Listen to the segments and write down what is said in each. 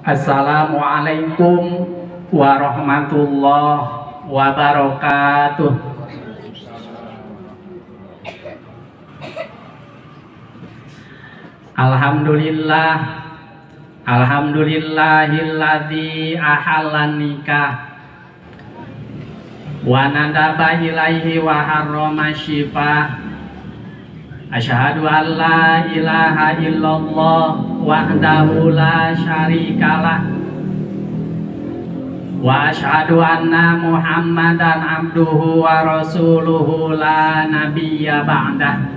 Assalamualaikum warahmatullahi wabarakatuh. Alhamdulillah, alhamdulillahilladzi ahallan nikah wa nadaba ilaihi wa harrama syifah. Asyhadu an la ilaha illallah wahdahu la syarikalah wa asyhadu anna Muhammadan abduhu wa rasuluhu la nabiyya ba'dah.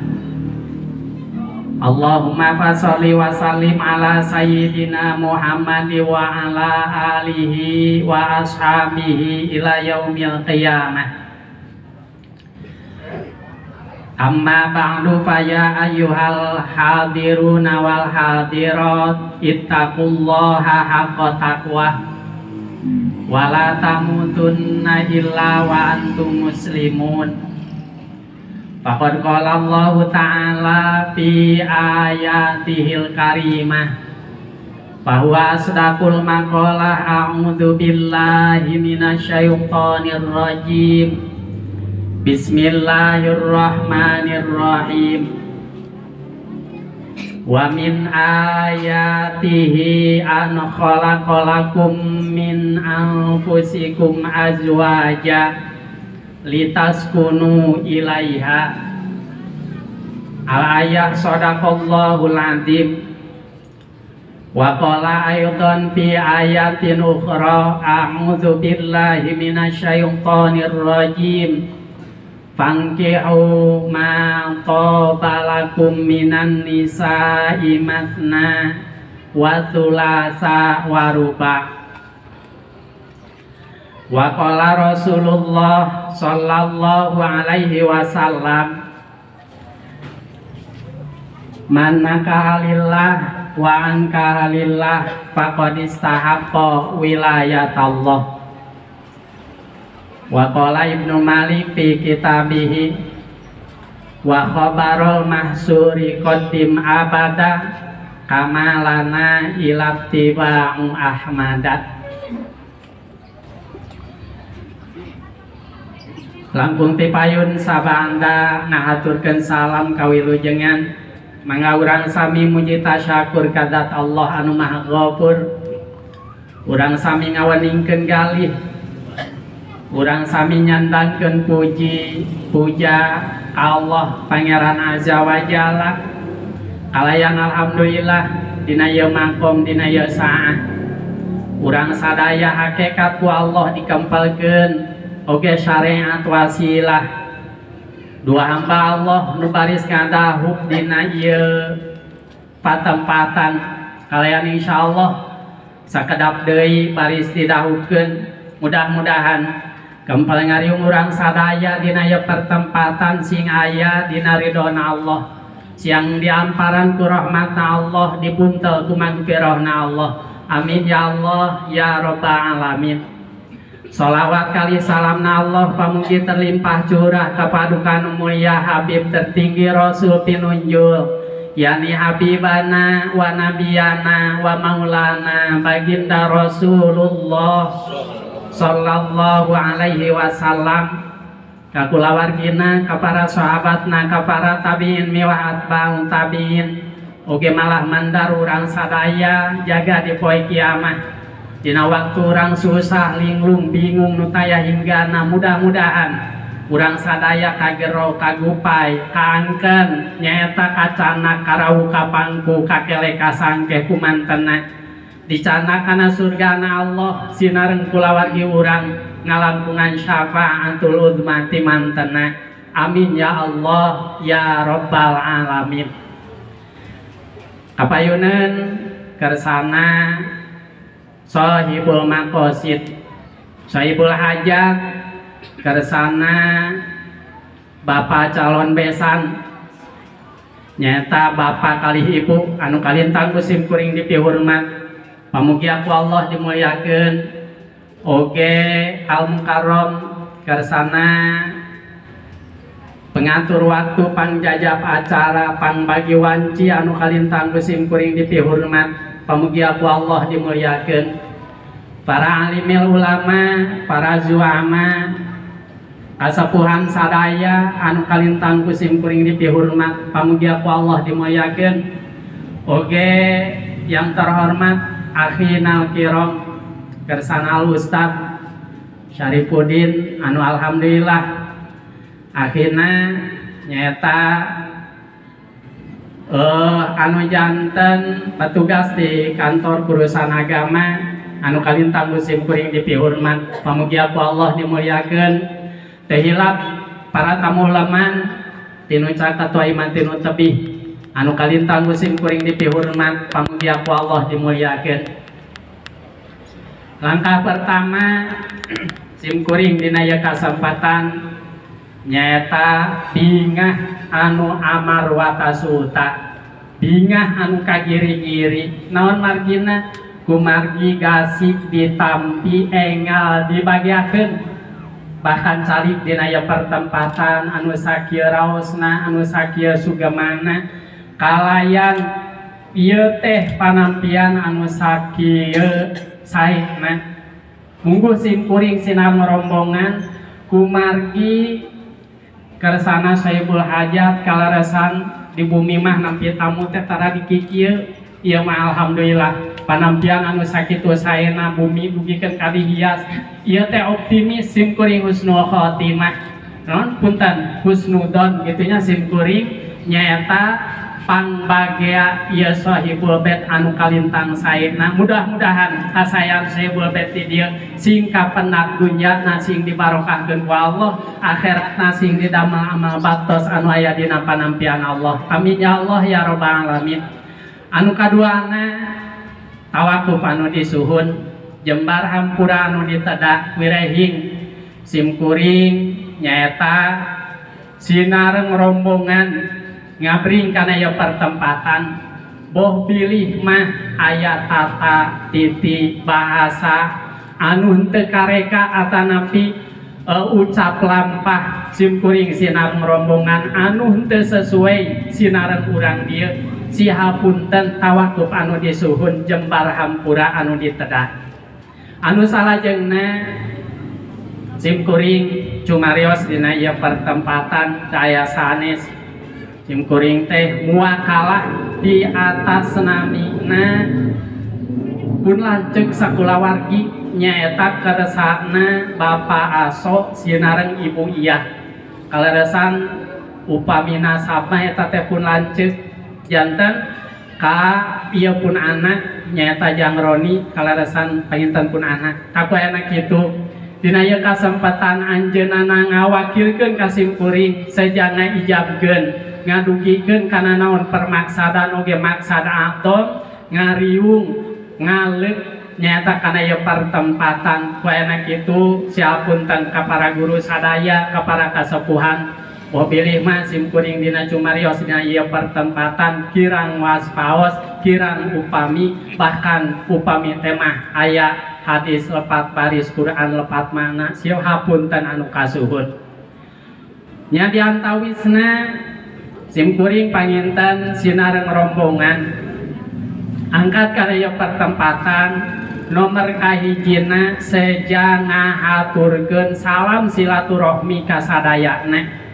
Allahumma fasholli wa sallim ala sayyidina Muhammad wa ala alihi wa ashabihi ila yaumil qiyamah. Amma ba'du fa ya ayyuhal hadiruna wal hadirat ittaqullaha haqqa taqwah wa la tamutunna illa wa antum muslimun. Faqad qala Allahu ta'ala fi ayatihil karimah bahwa asdaqul maqalah a'udzu billahi minasyaitonir rajim. Bismillahirrahmanirrahim. Wa min ayatihi an khalaqalakum min anfusikum azwaja litaskunu ilaiha. Al-ayah sadaqallahul azim. Wa qala aidan fi ayatin ukhra a'udzu billahi minasyaitonir rajim. Fankihu ma taba lakum minan nisa'i masna wa thulatha wa ruba'. Wa qala Rasulullah sallallahu alaihi wasallam man nakaha lillah wa ankaha lillah faqad istahaqqa wilayatallah. Wa qala Ibnu Malik fi kitabihi wa khabarul mahsuri qaddim abada kama lana ila tiba'u ahmada. Langkung tipayun sabanda ngahaturkeun salam kawilujengan mangga urang sami muji tasyakur ka zat Allah anu Maha Ghafur. Urang sami ngaweningkeun galih, urang sami nyandangkeun puji puja Allah Pangeran Azza wa Jalla. Kalayan alhamdulillah dina ieu makom dina ieu saah urang sadaya hakikat ku Allah dikempelkeun oge syariat wasilah dua hamba Allah nu baris ngadahub dina ieu patempatan. Kalian insyaallah sakedap deui baris didahubkeun, mudah-mudahan kempel ngariung urang sadaya dina ieu pertempatan sing aya dina ridhona Allah, siang diamparan ku rahmatna Allah, dibuntel ku magfirahna Allah. Amin ya Allah ya rabbal alamin. Salawat kali salamna Allah pamugi terlimpah curah kapadukan mulia Habib tertinggi Rasul pinunjul yani Habibana wa Nabiyana wa Maulana baginda Rasulullah sallallahu alaihi wasallam, ka kulawargina, ka para sahabatna, ka para tabiin miwah atba'un tabiin, oge malah mandar urang sadaya jaga di poe kiamah. Dina waktu urang susah, linglung, bingung, nu taya hinggana, mudah-mudahan urang sadaya kagero, kagupai, kaangkeun, nyaeta kacana, karau, kapangku, kakele, kasangkeh, kumantena dicana kana surgana Allah, sinareng kulawargi urang ngalangkungan syafaatul uzma ti mantena. Amin ya Allah ya rabbal alamin. Kapayuneun kersana Sohibul maqasid, sohibul hajat, kersana bapak calon besan nyata bapak kalih ibu anu kalintang ku simkuring dipihormat. Pamugi aku Allah dimuliakeun. Oge al mukarram kersana pengatur waktu pangjajab acara pangbagi wanci anu kalintang ku simkuring dipihormat. pamugia ku Allah dimuliakeun para alimil ulama para zuama kasepuhan sadaya anu kalintang ku simkuring dipihormat pamugia ku Allah dimuliakeun. Oge yang terhormat akhinal kiram kersanal Ustaz Syarifuddin anu alhamdulillah akhirna nyaeta anu janten petugas di kantor urusan agama anu kalintang ku simkuring dipihormat pamugia ku Allah dimuliakeun. Teu hilap para tamu leman tinu caket wae iman tinu tebih anu kalintang ku simkuring dipihormat pamugia ku Allah dimuliakeun. Langkah pertama simkuring dina ieu kasempatan nyaeta bingah anu amar watasuta bingah anu kagiri-giri naon margina kumargi gasik ditampi engal dibagiakeun bahkan calik dina ieu pertempatan anu sakieu raosna anu sakieu sugemana kalayan ieu teh panampian anu sakieu saena. Mungguh simkuring sinar rombongan kumargi kersana Sahibul Hajat kaleresan di bumi mah nampi tamu teh tara dikikieu ieu mah alhamdulillah panampian anu sakitu saena bumi dugikeun ka dihias ieu teh optimis simkuring husnul khotimah naon punten husnudon kitu nya simkuring nyaeta pangbagea ieu Sahibul Bait anu kalintang saena. Mudah-mudahan kasayan Sahibul Bait di dieu sing kapenak dunyana sing dibarokahkeun ku Allah akhiratna sing didamel amal baktos anu aya dina panampian Allah. Amin ya Allah ya rabbal alamin. Anu kaduana tawakuf anu disuhun jembar hampura anu ditedak wirehing simkuring nyaeta sinareng rombongan ngabring kana ieu pertempatan boh bilih mah aya tata titi bahasa anu henteu kareka atanapi ucap lampah simkuring sinareng rombongan anu henteu sesuai sinareng urang dieu sihapunten tawakuf anu disuhun jembar hampura anu ditedak. Anu salajengna simkuring cumarios dina ieu pertempatan daya sanes simkuring teh muakalah di atas namina pun lanceuk sakulawargi nyaeta keresana Bapak Aso sinareng Ibu Iyah kaleresan upami nasabna eta teh pun lanceuk janten ka ieu pun anak nyaeta Jang Roni kaleresan panginten pun anak kaku anak kitu dina ieu kasempatan anjeunna ngawakilkeun ka simkuring sejana ijabkeun ngadugikeun kana naon permaksadan oge maksad atom ngariung ngaleuk nyaeta kana ieu pertempatan ku ayeuna kitu siapunten ka para guru sadaya ka para kasepuhan boh bilih mah simkuring dina cumarios dina ieu pertempatan kirang waspaos kirang upami bahkan upami teh mah aya hadis lepat baris Quran lepat makna sihapunten anu kasuhun nya diantawisna simkuring panginten sinareng rombongan angkat kana ieu pertempatan nomor kahijina seja ngahaturkeun salam silaturahmi ka sadayana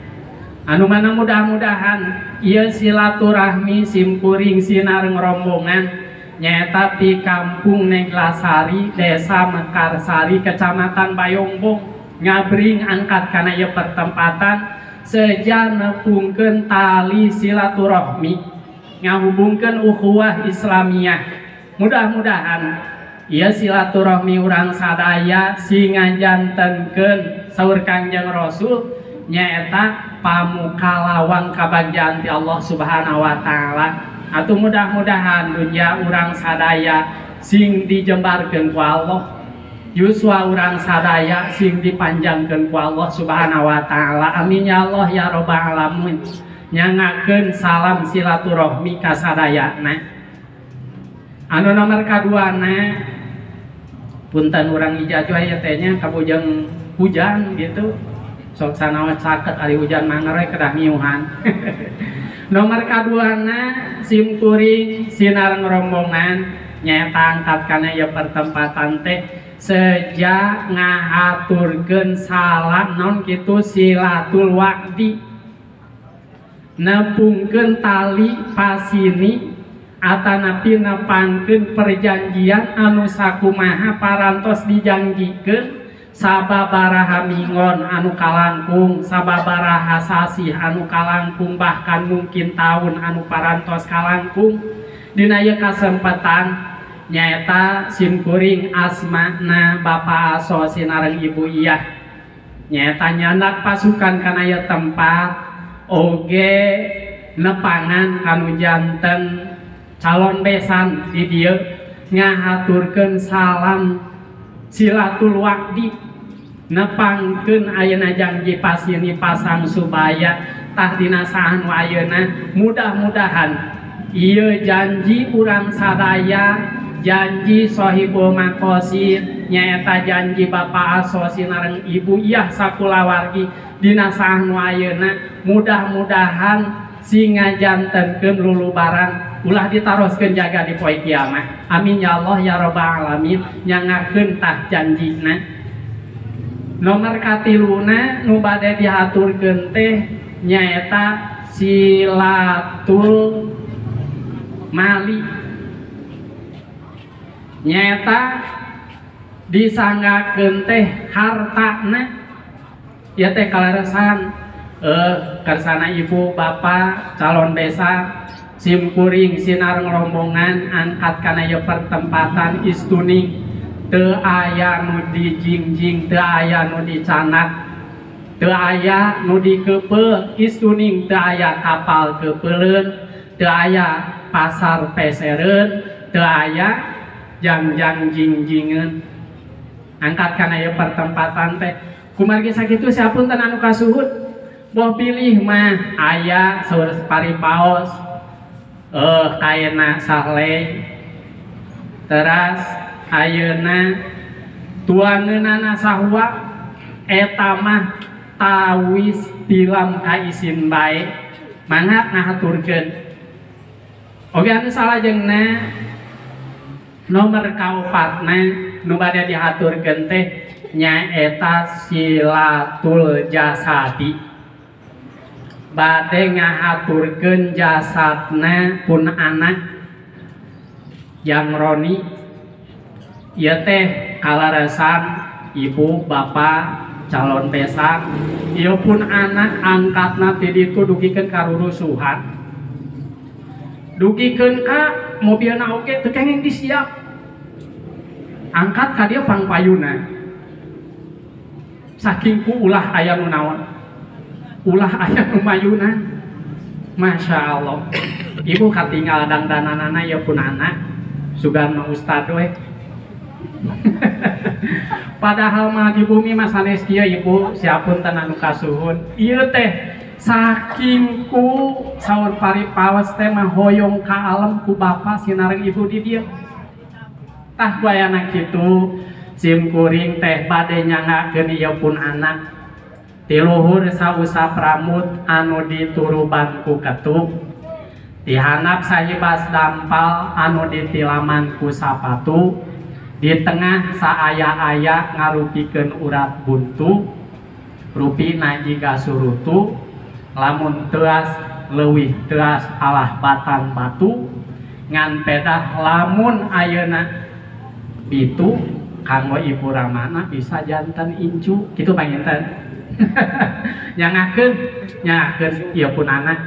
anu mana mudah-mudahan ieu silaturahmi simkuring sinareng rombongan nyaeta di Kampung Neglasari Desa Mekarsari Kecamatan Bayongbong ngabring angkat kana ieu pertempatan seja nepungkeun tali silaturahmi ngahubungkeun ukhuwah Islamiyah. Mudah-mudahan ieu silaturahmi urang sadaya sing ngajantenkeun saur Kangjeng Rasul nyaeta pamuka lawang kabagjaan ti Allah Subhanahu wa taala. Atuh mudah-mudahan dunya urang sadaya sing dijembarkeun ku Allah, yuswa urang sadaya sing dipanjangkeun ku Allah Subhanahu wa taala. Amin ya Allah ya rabbal alamin. Nyangakeun salam silaturahmi ka sadayana. Anu nomor kaduana punten urang ijazah ieu teh nya kabujeng hujan gitu. Sok sanaos caket ari hujan mangeur we kedah miuhan. Nomor kaduana simkuring sinareng rombongan nyaeta angkat kana ieu pertempatan teh sejak ngahaturkeun salam naon kitu silatul wa'di nepungkeun tali pasini atanapi nepangkeun perjanjian anu sakumaha parantos dijanjikeun sababaraha mingon anu kalangkung sababaraha sasih anu kalangkung bahkan mungkin tahun anu parantos kalangkung dina ieu kasempatan nyaeta simkuring asmana Bapak Aso sinareng Ibu Iyah nyaeta nyandak pasukan kana ieu tempat oge nepangan kanu janten calon besan di dieu ngahaturkeun salam silatul wa'di nepangkeun ayeuna janji pasini pasang subaya tah dina saha nu ayeuna mudah-mudahan ieu janji urang sadaya janji sohibul maqasid nyaeta janji Bapak Aso sinareng Ibu Iyah sakulawargi dina saha nu ayeuna mudah-mudahan singa jantenkeun lulubaran ulah ditaroskeun jaga di poe kiamah amin ya Allah ya rabbal alamin nyangakeun tah janjina. Nomor katiluna nu bade dihaturkeun teh nyaeta silatul mali nyaeta disanggakeun teh hartana ieu teh kaleresan kersana ibu bapak calon desa simkuring sinareng rombongan angkat kana ieu pertempatan istuning teu aya nu dijingjing teu aya nu dicanak teu aya nu dikeupeuh istuning teu aya kapal keupeuleun teu aya pasar pesereun teu aya jangjang jingjingeun angkat kana ieu pertempatan teh kumargi sakitu sapunten anu kasuhun boh pilih mah aya saur paripaos kaena sahlei teras ayeuna tuangeunana sahua eta mah tawis tilam kaisin bae mangga ngahaturkeun oge anu salajengna nomor kaopatna nu bade dihaturkeun teh nyaeta silatul jasadi bade ngahaturkeun jasadna pun anak yang Roni ieu teh kalaresan ibu bapak calon besan ieu pun anak angkatna ti ditu dugikeun ka rurusuhan dugikeun ka mobilna oge teu kenging disiap angkat ka dieu pangpayuna saking ku ulah aya nu naon ulah aya nu mayuna Masya Allah ibu katinggal dangdananana ieu pun anak sugan mah ustad we padahal mah di bumi mah sanes kieu ibu siapunten anu kasuhun ieu teh saking ku saur paripaos teh mah hoyong ka alam ku bapa sinareng ibu di dieu tah ku ayana kitu sim kuring teh bade nyangakeun ieu pun anak tiluhur sausap rambut anu dituruban ku ketuk dihandap sahibas dampal anu ditilaman ku sapatu di tengah saaya-aya ngarupikeun urat buntu rupina jiga surutu lamun teas leuwih teas alah batang batu ngan pedah lamun ayeuna bitu kanggo ibu ramana bisa janten incu kitu panginten nyangakeun nyangakeun ieu pun anak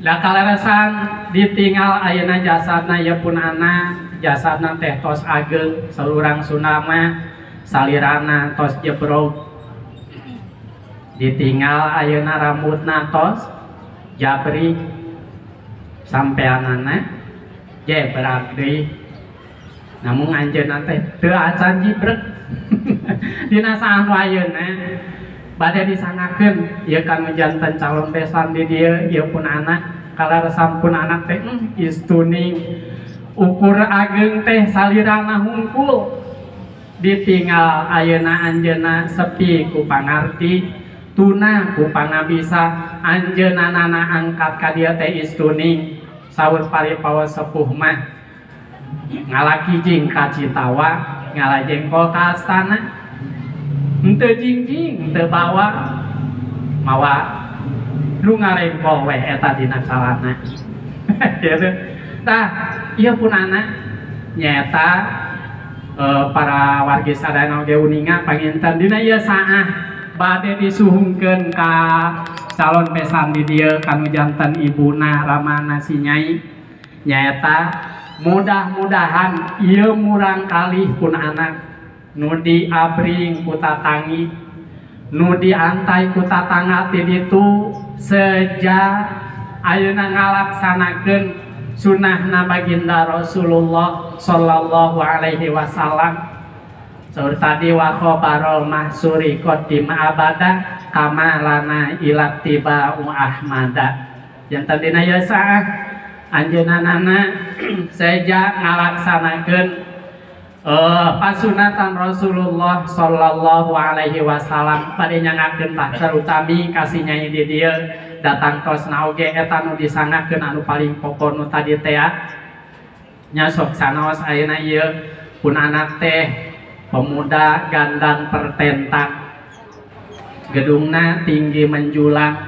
da kaleresan ditinggal ayeuna jasadna ieu pun anak jasadna teh tos ageng saurang Sunda mah salirana tos jebrog ditinggal ayeuna rambutna tos jabri sampeanana jebrak deui namun anjeunna teh teu acan jibrek dina saha ayeuna bade disangakeun ieu kanu janten calon besan di dieu ieu pun anak kaleresan pun anak teh istuning ukur ageng teh salirana hungkul ditinggal ayeuna anjeunna sepi ku pangarti tuna ku pangabisa anjeunna nana angkat ka dieu teh istuning saur paripaos sepuh mah Ngala kijing ka Citawa, ngala jengkol ka Astana. Henteu jingjing, henteu bawa mawa nu ngarengkol weh eta dina calana. Gitu. Tah, ieu pun anak nyaeta para wargi sadayana oge uninga panginten dina ieu saah bade disuhungkeun ka calon besan di dieu kanu janten ibuna ramana si nyai nyaeta mudah-mudahan ieu murang kalih pun anak nu diabring ku tatangi nu diantai ku tatangga ti ditu seja ayeuna ngalaksanakeun sunahna baginda Rasulullah sallallahu alaihi wasallam. Saur tadi wa khabarul mahsuri qadim abada kama lana ila tibau ahmada. Janten dina ieu saah anjeunna seja ngalaksanakeun pasunatan Rasulullah sallallahu alaihi wasallam bade nyangakeun tah terutami ka si nyai di dieu datang tosna oge eta nu disangakeun anu paling pokok nu tadi teh nya sok sanaos ayeuna ieu pun anak teh pemuda gandang pertentang gedungna tinggi menjulang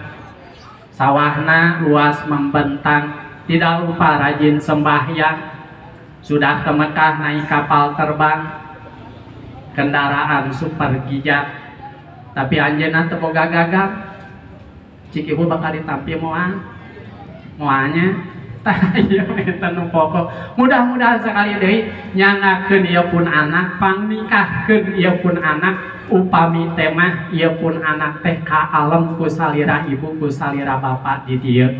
sawahna luas membentang tidak lupa rajin sembahyang sudah ke Mekah naik kapal terbang kendaraan super gijak tapi anjeunna teu boga gagap cik ibu bakal ditampi moal moalnya tah ieu eta nu pokok mudah-mudahan sekali deui nyangakeun ieu pun anak pangnikahkeun ieu pun anak upami teh mah ieu pun anak teh ka alem ku salira ibu ku salira bapak di dieu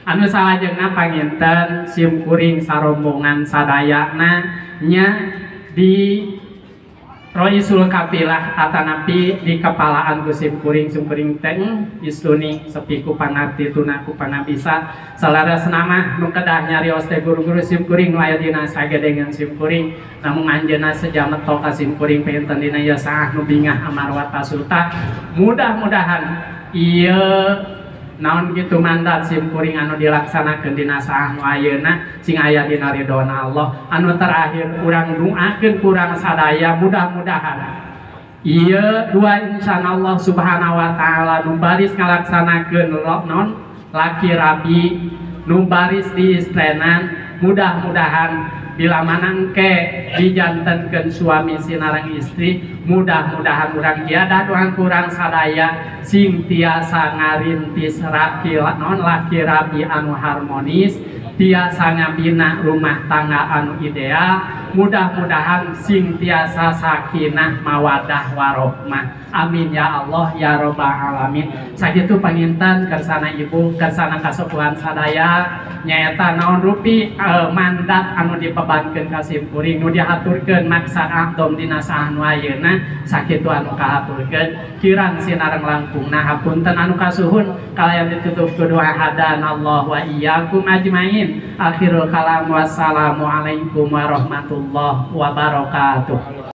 anu salajengna panginten sim kuring sarombongan sadayana nya di Roisul Kapilah atanapi di kepalaan ku sim kuring teh istuni sepi ku pangarti tuna ku pangabisa salarasna mah nu kedah nyarios teh guru-guru sim kuring nu aya dina sagedengan sim kuring namun anjeunna seja meto ka sim kuring panginten dina ieu saah nu bingah amarwata suta mudah-mudahan ieu naon gitu mandat sim kuring anu dilaksanakeun dina saah nu ayeuna sing aya dina ridhona Allah anu terakhir urang doakeun kurang sadaya mudah-mudahan ieu dua insyaallah subhanahu wa taala nu baris ngalaksanakeun naon laki rabi nu baris diistrenan mudah-mudahan bila mana engke dijantenkeun suami sinareng istri mudah-mudahan urang jiadah doang kurang sadaya sing tiasa ngarintis laki non laki rabi anu harmonis tiasa ngabina rumah tangga anu ideal mudah-mudahan sing tiasa sakinah mawadah warohmah amin ya Allah ya robbal alamin. Sakitu panginten kersana ibu kersana kasepuhan sadaya nyaeta naon rupi mandat anu dibebankeun ka sim kuring nu dihaturkeun maksad abdom dina saah nu ayeuna sakitu anu kahaturkeun kirang sinareng langkungna hapunten anu kasuhun kalayan ditutup ku doa hadanallahu wa iyyakum ajmain akhirul kalam wassalamualaikum warahmatullahi wabarakatuh.